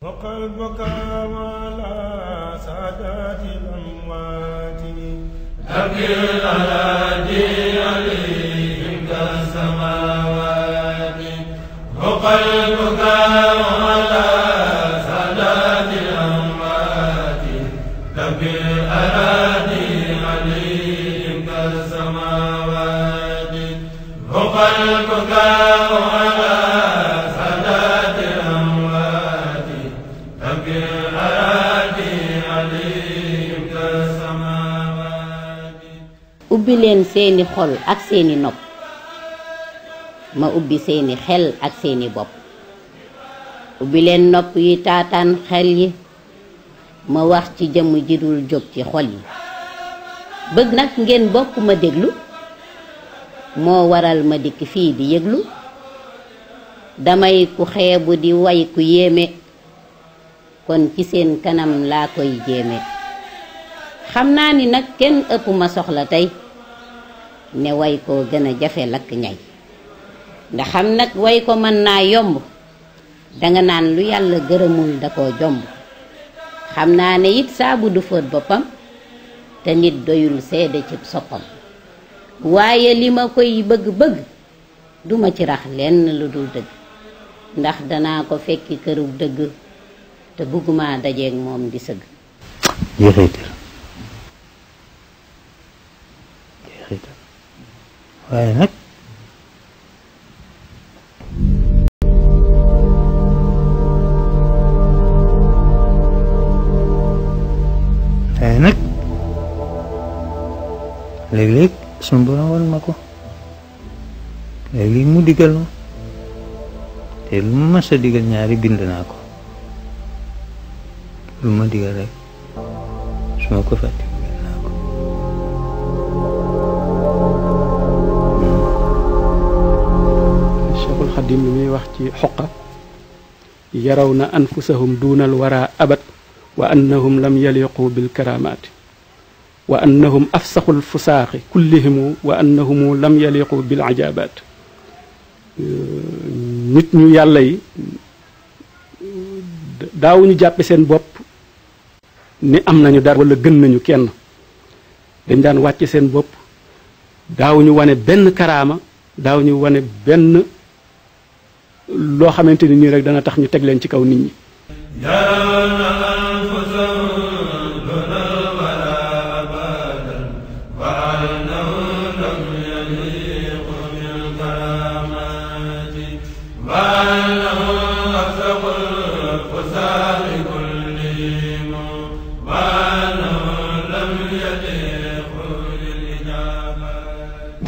وقلبك على سادات الأموات أبكي الأراضي عليهم كالسماوات وقلبك على سادات الأموات أبكي الأراضي عليهم كالسماوات وقلبك على ubbi leen seeni xol ak seeni nopp ma ubbi seeni xel ak seeni bopp ubbi leen nopp yi taataan xel yi ma wax ci jëmm ji dul jóg ci xol yi bëgg nag ngeen bokk ma déglu moo waral ma dikk fii di yëglu damay ku xeebu di way ku yéeme kon ci seen kanam laa koy jéeme xam naa ni nag kenn ëpp ma soxla tey ne way ko gën a jafe lakk ñay ndax xam nag way ko mën naa yomb danga naan lu yàlla gërëmul da koo jomb xam naa ne it saabu du fóot boppam te nit doyul seede ci soppam waaye li ma koy bëgg-bëgg duma ci rax lenn lu dul dëgg ndax danaa ko fekki kërug dëgg te bëgguma dajeeg moom di sëgg waaye nag léeg-léeg suñu borom wan ma ko léeg-léeg mu digal ma te lu ma mës a digal ñaari bind naa ko lu ma digal rek su ma ko fàtte bind naa ko Cheikhul Khadim li muy wax ci xoqa yaraw na anfusahum duunal wara abat wa annahum lam yaliqu bil karamaati wa annahum afsaxul fusaaxi kullihimu wa annahum lam yaliqu bil ajabaat nit ñu yàlla yi daawuñu jàppe seen bopp ni am nañu dara wala gën nañu kenn dañ daan wàcce seen bopp daawuñu wane benn karaama daawuñu wane benn loo xamante ni nii rek dana tax ñu teg leen ci kaw nit ñi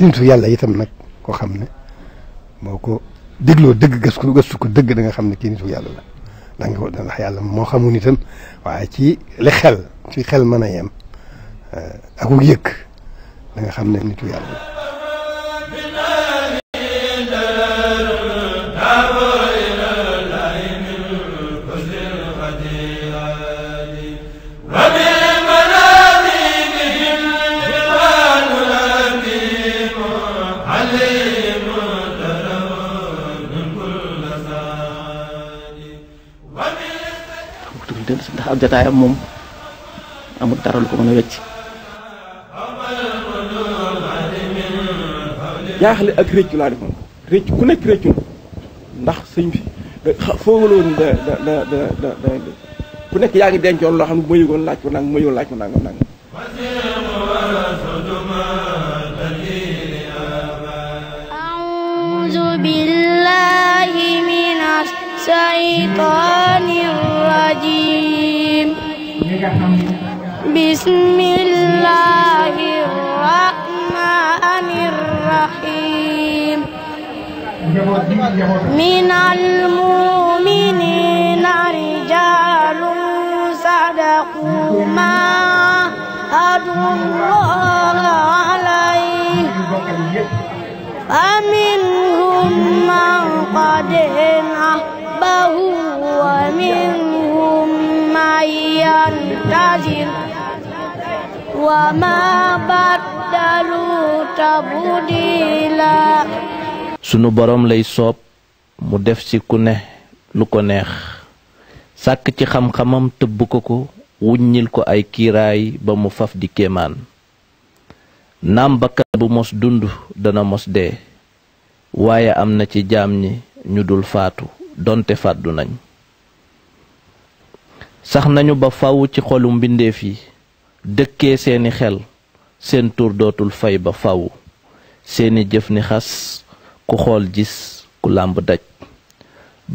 nitu yàlla itam nag koo xam ne boo ko dégloo dëgg gëstu ko dëgg da nga xam ne kii nitu yàlla la ndax yàlla moo xamul itam waaye ci li xel ci xel mën a yem ak yëg da nga xam ne nitu yàlla la ndax ab jotaayam moom amul dara lu ko mën a wecc jaaxle ak réccu laa defoon réccu ku nekk réccu ndax sëñ bi foogaloon da ku nekk yaa ngi dencoon loo xam ne bu ma yëgoon laaj ko nang bu ma yëgoon laaj ko nangam nangam a'uuzu billaahi minash shaytaanir rajiim bismillahir rahmanir rahim minal mu'minina rijalun sadaqu ma ahadullaha alayhi faminhum man qada nahbahu wa minhum man yantazir wa ma baddalu tabdila. sunu borom lay soob mu def ci ku ne lu ko neex sàkk ci xam-xamam tëbb ko wuññil ko ay kiiraay ba mu faf di kéemaan naam bakkan bu mos dund dana mos dee waaye am na ci jaam ñi ñu dul faatu donte fàddu nañ sax nañu ba faw ci xolu mbindeef yi dëkkee seeni xel seen tur dootul fay ba faw seeni jëf ni xas ku xool gis ku làmb daj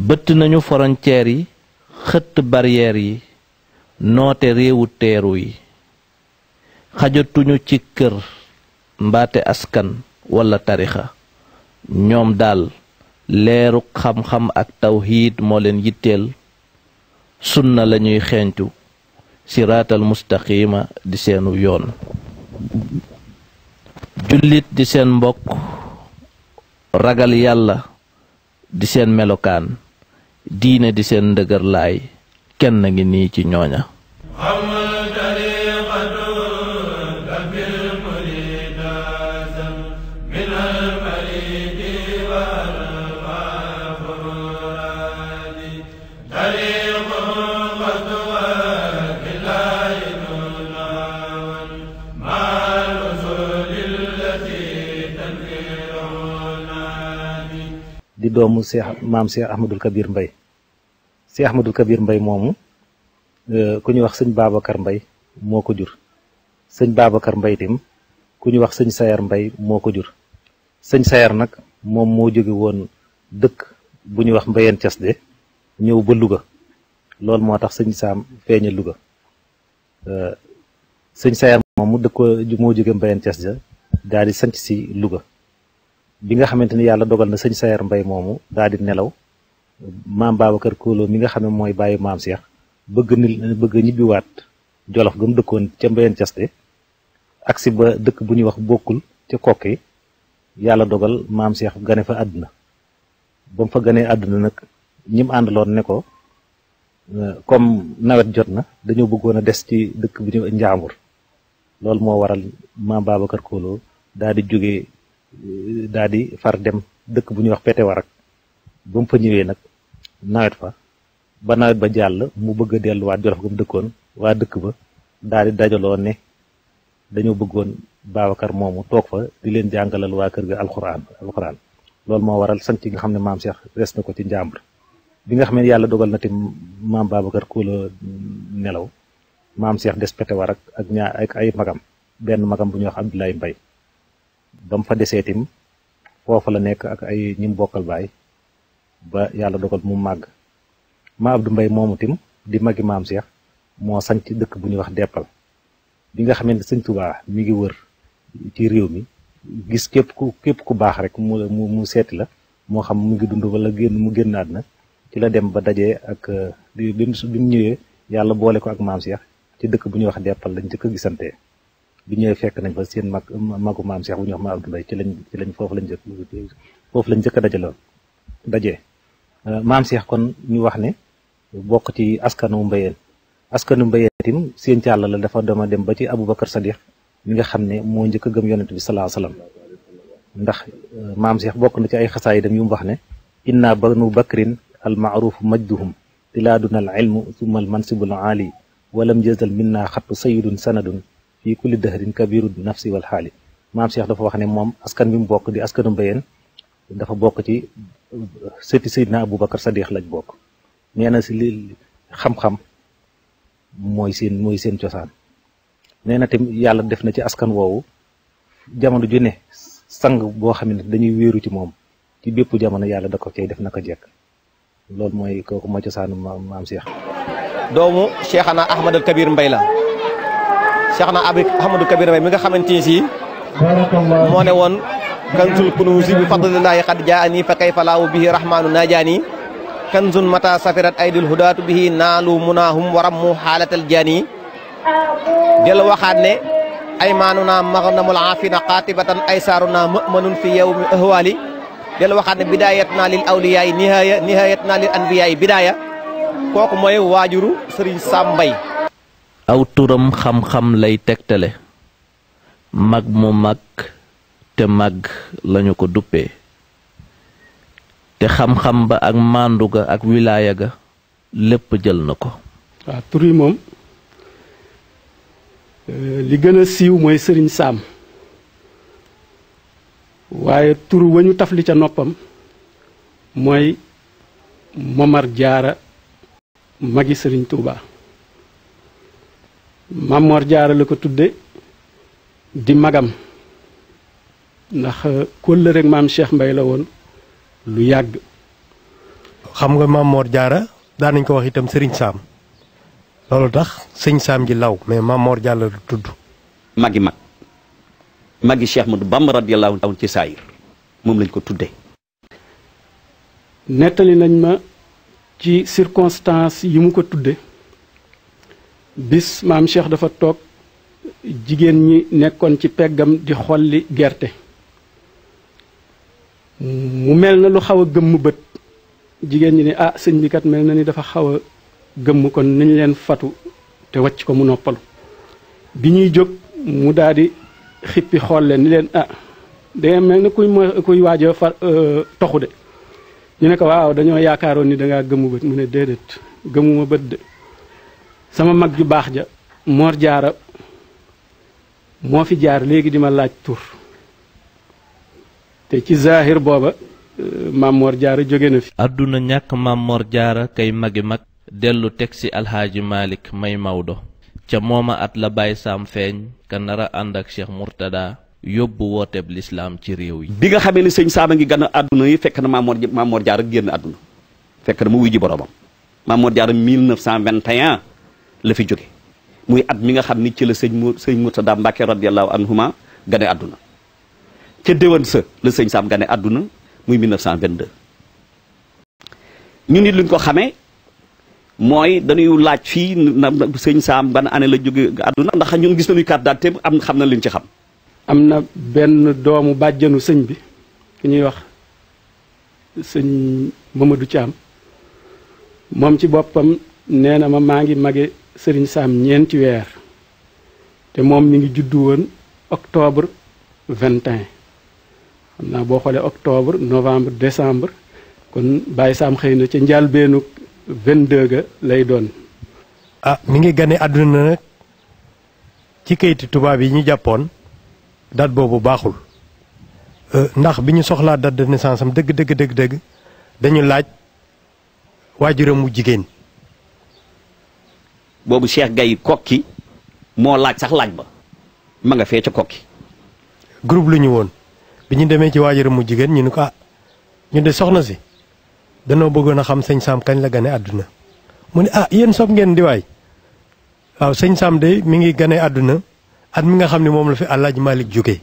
bëtt nañu frontière yi xëtt barrière yi noote réewu teeru yi xajatuñu ci kër mbaate askan walla tarixa ñoom daal leeru xam-xam ak tawhiid moo leen yitteel sunna lañuy xeeñtu siraatal mustaqima di seenu yoon jullit di seen mbokk ragal yàlla di seen melokaan diine di seen ndëgër laay kenn ngi nii ci ñooña di doomu maam Cheikh Ahmadul Kabir Mbay Cheikh Ahmadul Kabir Mbay moomu ku ñu wax sëñ Babacar Mbay moo ko jur sëñ Babacar Mbay tim ku ñu wax sëñ Sayar Mbay moo ko jur sëñ Sayar nag moom moo jóge woon dëkk bu ñuy wax Mbayeen Cas de ñëw ba Louga loolu moo tax sëñ Saam feeña Louga sëñ Sayar moomu moo jóge Mbayeen Cas de daal di sanc si Louga bi nga xamante ni yàlla dogal na sëñ Sayar Mbay moomu daal di nelaw maam Babacar Kóolo mi nga xam ne mooy bàyyi maam Cheikh bëgg ñibbiwaat Jolof ga mu dëkkoon ca Mbayeen Caste agsi ba dëkk bu ñuy wax bokkul ca kokki yàlla dogal maam Cheikh gane fa àdduna ba mu fa ganee àdduna nag ñim àndaloon ne ko comme nawet jot na dañoo bëggoon a des ci dëkk bu ñuy Njaambur loolu moo waral maam Babacar Kóolo daal di jógee daal di far dem dëkk bu ñuy wax Pete Warak ba mu fa ñëwee nag nawet fa ba nawet ba jàll mu bëgg a delluwaat Jolof ga mu dëkkoon waa dëkk ba daal di dajaloo ne dañoo bëggoon Babacar moomu toog fa di leen jàngalal waa kër ga alxuraan loolu moo waral sanc nga xam ne maam Cheikh res na ko ci Njàmbur bi nga xam ne yàlla dogal na te maam Babacar Kóolo nelaw maam Cheikh des Pete Warak ak ay magam benn magam bu ñuy wax Abdoulaye Mbay ba mu fa desee tim foofa la nekk ak ay ñim bokkal baay ba yàlla dogal mu màgg ma Abdou Mbay moomu tim di magi maam Cheikh moo sanc dëkk bu ñuy wax Deppal bi nga xamante sëñ Tuubaa mi ngi wër ci réew mi gis képp ku baax rek mu seeti la moo xam mu ngi dund wala mu génn àdduna ci la dem ba dajee ak bi mu ñëwee yàlla boole ko ak maam Cheikh ci dëkk bu ñuy wax Deppal lañ njëkk a gisantee bi ñëwee fekk nañ fa seen magu maam Cheikh bu ñuy wax ma Abdou Mbay ci lañ foofu lañ njëkk a dajee maam Cheikh kon ñu wax ne bokk ci askanu Mbayeen tim seen càll la dafa dama dem ba ci Aboubacar Sadiq mi nga xam ne moo njëkk a gëm yonent bi salaa salaam ndax maam Cheikh bokk na ci ay xasaayidam yu mu wax ne inna banu bakrin al maaruf majduhum tilaaduna al ilmu summa al mansibul aali walam jazal minna xattu sayidun sanadun fii kulli dahrin kabiru nafsi wal xaali maam Cheikh dafa wax ne moom askan bi mu bokk di askanu Mbayeen dafa bokk ci sëti Seydina Aboubacar Sadiq lañ bokk nee na si li xam-xam mooy seen cosaan nee na tam yàlla def na ci askan woowu jamono ju ne sang boo xam ne dañuy wéeru ci moom ci bépp jamono yàlla da ko cay def naka jekk loolu mooy kooku mooy cosaanu maam Cheikh. doomu Cheikhana Ahmadul Kabir Mbay la Cheikhana Ahmadul Kabir Mbay mi nga xamante ni si moo ne woon kanzul kunuusi bi fadlillahi xad jaani fa kayfa laahu bihi rahmaanu najaani kanzun mata safirat aydil hudaatu bihi naalu munaahum warammu xaalatal jaani del waxaat ne aymaanuna maghnamul aafina qaatibatan aysaaruna mëmanun fi yawmi ahwaali del waxaat ne bidayatna lil awliyaay nihayatna lil anbiyaay bidaaya kooku mooy waajuru Sëriñ Sam Mbay aw turam xam-xam lay tegtale mag mu mag te mag lañu ko duppee te xam-xam ba ak màndu ga ak wilaaya ga lépp jël na ko. waaw tur yi moom li gën a siiw mooy sëriñ Saam waaye tur wa ñu tafli ca noppam mooy Momar Jaara magi sëriñ Tuuba. Mamor Jaara la ko tudde di magam ndax kóllëre rek maam Cheikh Mbay la woon lu yàgg. xam nga Mamor Jaara daan nañ ko wax itam sëriñ Saam loolu tax sëñ Saam ji law mais Mamor Jaara la tudd. magi Cheikh Ahmadou Bamba radiyallahu anhu ci saayir moom lañ ko tudde. nettali nañ ma ci circonstance yi mu ko tudde bis maam Cheikh dafa toog jigéen ñi nekkoon ci peggam di xolli gerte mu mel na lu xaw a gëmm bët jigéen ñi ne ah sëñ bi kat mel na ni dafa xaw a gëmm kon nañ leen fatu te wàcc ko mu noppalu. bi ñuy jóg mu daal di xippi xool leen ni leen ah dangeen mel na kuy waaj a toxu de. ñu ne ko waaw dañoo yaakaaroon ni dangaa gëmmu bët mu ne déedéet gëmmuma bët de sama mag ju baax ja Mor Jaara moo fi jaar léegi di ma laaj tur te ci zahir booba maam Mor Jaara jóge na fi. àdduna ñàkk maam Mor Jaara kay magi mag dellu teg ci alxaaji Malick may Maodo ca mooma at la Baye Sam feeñ ka nara ànd ak Cheikh Mourtada yóbbu wooteeb lislaam ci réew yi. bi nga xamee ne sëñ Saam a ngi gën a àdduna yi fekk na Maam Mor Jaara génn àdduna fekk na mu wuy ji boromam Maam Mor Jaara 1921 la fi jóge muy at mi nga xam ni ci la sëñ Mourtada Mbàkke radiyallahu anhuma gane àdduna ca déwén sa la sëñ Saam gane àdduna muy 1922. ñu nit luñ ko xamee mooy dañuy laaj fii na sëñ Saam ban année la jóge àdduna ndax ñun gis nañu carte d'identité am xam na liñ ci xam. am na benn doomu bàjjanu sëñ bi ku ñuy wax sëñ Mamadou Thiam moom ci boppam nee na ma maa ngi mage sëriñ Saam ñeenti weer te moom mi ngi juddu woon octobre 21 xam naa boo xoolee octobre novembre décembre kon Baye Sam xëy na ca njàlbeenu 22 ga lay doon. ah mi ngi gane àdduna nag ci kayiti tubaab yi ñu jàppoon. date boobu baaxul ndax bi ñu soxlaa date de naissance am dëgg dañu laaj waajuram mu jigéen. boobu Cheikh Gaye kokki moo laaj sax laaj ba ma nga fee ca kokki. groupe lu ñu woon bi ñu demee ci waajuram mu jigéen ñu ne ko ah ñu de soxna si danoo bëggoon a xam sëñ Saam kañ la gane àdduna mu ne ah yéen sob ngeen di waay waaw sëñ Saam de mi ngi gane àdduna. at mi nga xam ne moom la fi Alaaji Malick jógee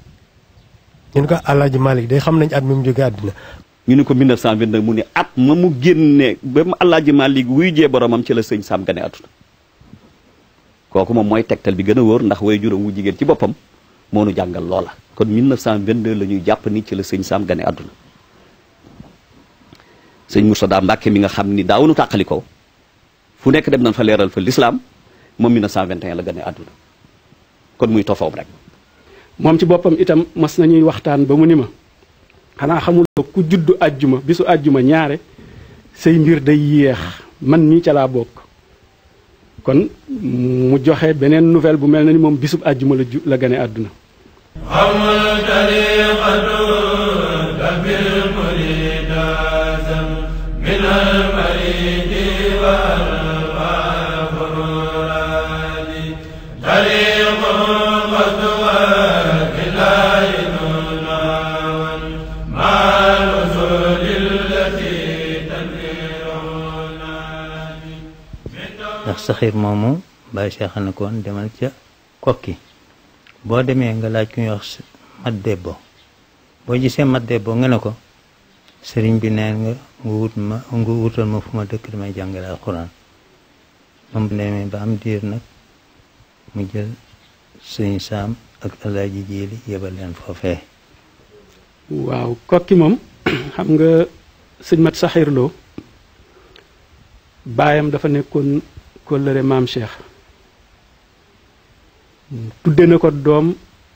ñu ne ko Alaaji Malick day xam nañ at mi mu jógee àddina ñu ne ko 1929 mu ne at ma mu génne ba mu Alaaji Malick wuy jee boromam ci la sëñ Saam gane àdduna kooku moom mooy tegtal bi gën a wóor ndax way juróom wu jigéen ci boppam moo nu jàngal loola kon 1922 la ñuy jàpp ni ci la sëñ Saam gane àdduna sëñ Mourtada Mbàkke mi nga xam ni daawunu tàqali ko fu nekk dem nañ fa leeral fa lislaam moom 1921 la gane àdduna kon muy tofoom rek. moom ci boppam itam mas nañuy waxtaan ba mu ni ma xanaa xamuloo ku juddu àjjuma bisu àjjuma ñaare say mbir day yéex man mii ca laa bokk kon mu joxe beneen nouvelle bu mel na ni moom bisub àjjuma la gane àdduna. ndax saxiir moomu Baye Cheikh na koon demal ca kokki boo demee nga laaj ku ñuy wax mat debbo boo gisee mat debbo nga ne ko sëriñ bi neen nga wutal ma fu ma dëkk damay jàngale alxuraan moom demee ba am diir nag mu jël sëñ Saam ak Alaaji Jiili yebal leen foofee. waaw kokki moom xam nga sëñ mat saxiir loo baayam dafa nekkoon kóllëre maam Cheikh tudde na ko doom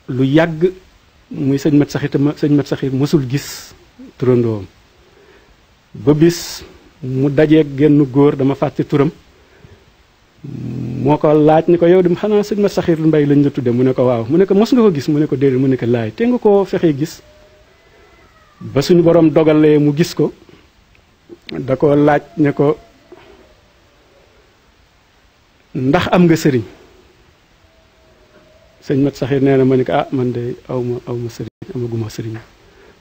lu yàgg muy sëñ mat saxiir te sëñ mat saxiir mësul gis turandoom ba bis mu dajeeg genn góor dama fàtte turam moo ko laaj ni ko yow dem xanaa sëñ ma saxir mbay lañ la tudde mu ne ko waaw mu ne ko mos nga ko gis mu ne ko déedéet mu ne ko laay te nga koo fexee gis ba suñu borom dogalee mu gis ko da ko laaj ne ko ndax am nga sëriñ sëñ mat saxir nee na ma ne ko man de aw ma sëriñ amaguma sëriñ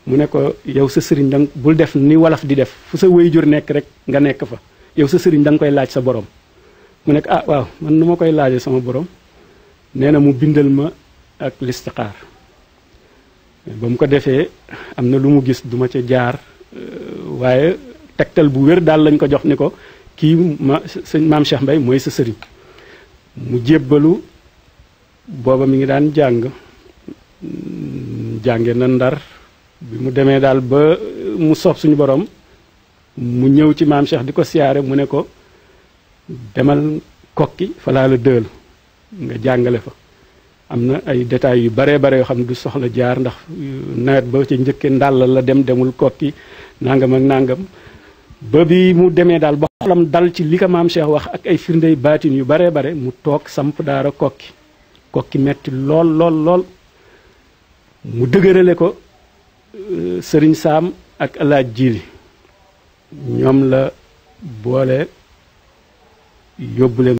mu ne ko yow sa sëriñ danga bul def ni walaf di def fu sa waajur nekk rek nga nekk fa yow sa sëriñ da nga koy laaj sa borom mu nekk waaw man nu ma koy laajee sama borom nee na mu bindal ma ak listixaar ba mu ko defee am na lu mu gis duma ca jaar waaye tegtal bu wér daal lañ ko jox ni ko kii sëñ maam Cheikh Mbaye mooy sa sëriñ mu jébbalu booba mi ngi daan jànge na Ndar bi mu demee daal ba mu soob suñu borom mu ñëw ci maam Cheikh di ko siyaare mu ne ko demal kokki fa laa la dël nga jàngale fa am na ay détails yu baree bare yoo xam ne du soxla jaar ndax nawet ba ca njëkke ndàll la demul kokki nangam ak nangam ba bi mu demee daal ba xolam dal ci li ko maam Cheikh wax ak ay firndey baatin yu baree bare mu toog samp daara kokki metti lool mu dëgërale ko sëriñ Saam ak alaaj Jili ñoom la boole yóbbu leen